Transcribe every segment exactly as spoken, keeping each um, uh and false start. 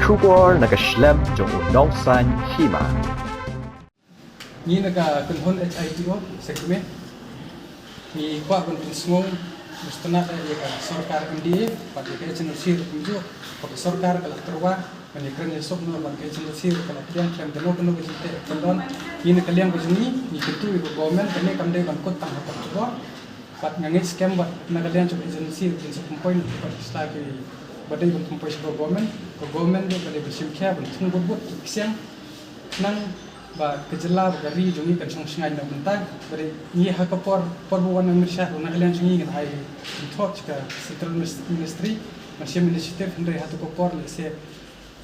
Khubor na ka shlem jong u nongsan hima. Ngi na ka kynhun H I T O, Sekme. Ngi kwah ban pynsngew, mustnad ïa ka sorkar M D A, bad ïa ka H N L C ruh kumjuh, ba ka sorkar ka la tyrwa, ban ïa kren ïa suk noh, bad ka H N L C ruh ka la pdiang khlem kano kano ka jingteh kyndon. Ngi na ka liang ka jong ngi, ngi kyntu ïa ka government, kane kam dei ban kut tang ha ka khubor. Bad nga ngeit skhem bad na ka liang jong ka H N L C ruh kin sa pynpoi noh bad ki sla ki ba dei ban pynpoi sha ka government, ka government ruh ka dei ban shim khia ban thung bud bud ki ksiang. Khnang ba ka jylla ba ka ri jong ngi kan shong shngaiñ na bynta. Ba dei ngi ha ka por, por ba wan Amit Shah ruh na ka liang jong ngi ngan ai jingthoh sha ka Central Minis-, Ministry ban shim initiative, hynrei ha tu ka por lehse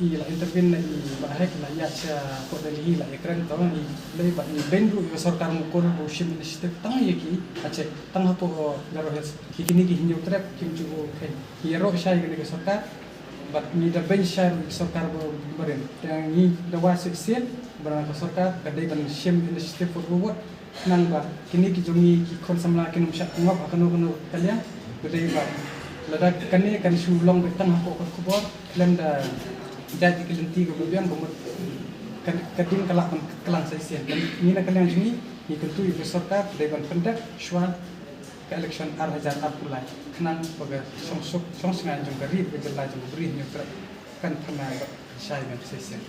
i la intervene na i Bah Hek, la ïaid sha pdeng hi, la ïakren to i lei bad i beiñ ruh ïa ka sorkar Mukul ba u shim initiative tang ïa ki, ah, check tang hapoh Garo Hills. Ki kine ki Hynñiewtrep kim ju kheiñ. Ngi ïaroh shai kane ka sorkar bad ngi da beiñ shai ruh ïa ka sorkar ba, barim. Te ngi da wad shisien ba na ka sorkar ka dei ban shim initiative bad bad. Khnang ba kine ki jong ngi ki khun samla kin ym shah ngop ha kano kano ka liang. Ka dei ba lada kane kan shu long beit tang hapoh ka khubor, khlem da jait ïa ki lynti kaba biang, ka mut ka, ka ding ka lah ban klang sa shisien. Ngi na ka liang jong ngi, ngi kyntu ïa ka sorkar, ka dei ban pyndep shuwa ka election ar hajar arphew lai. Khnang ba ka shong suk, shong shngaiñ jong ka ri bad ka jylla jong ka ri Hynñiewtrep kan phyrnai bad shai ban sa shisien.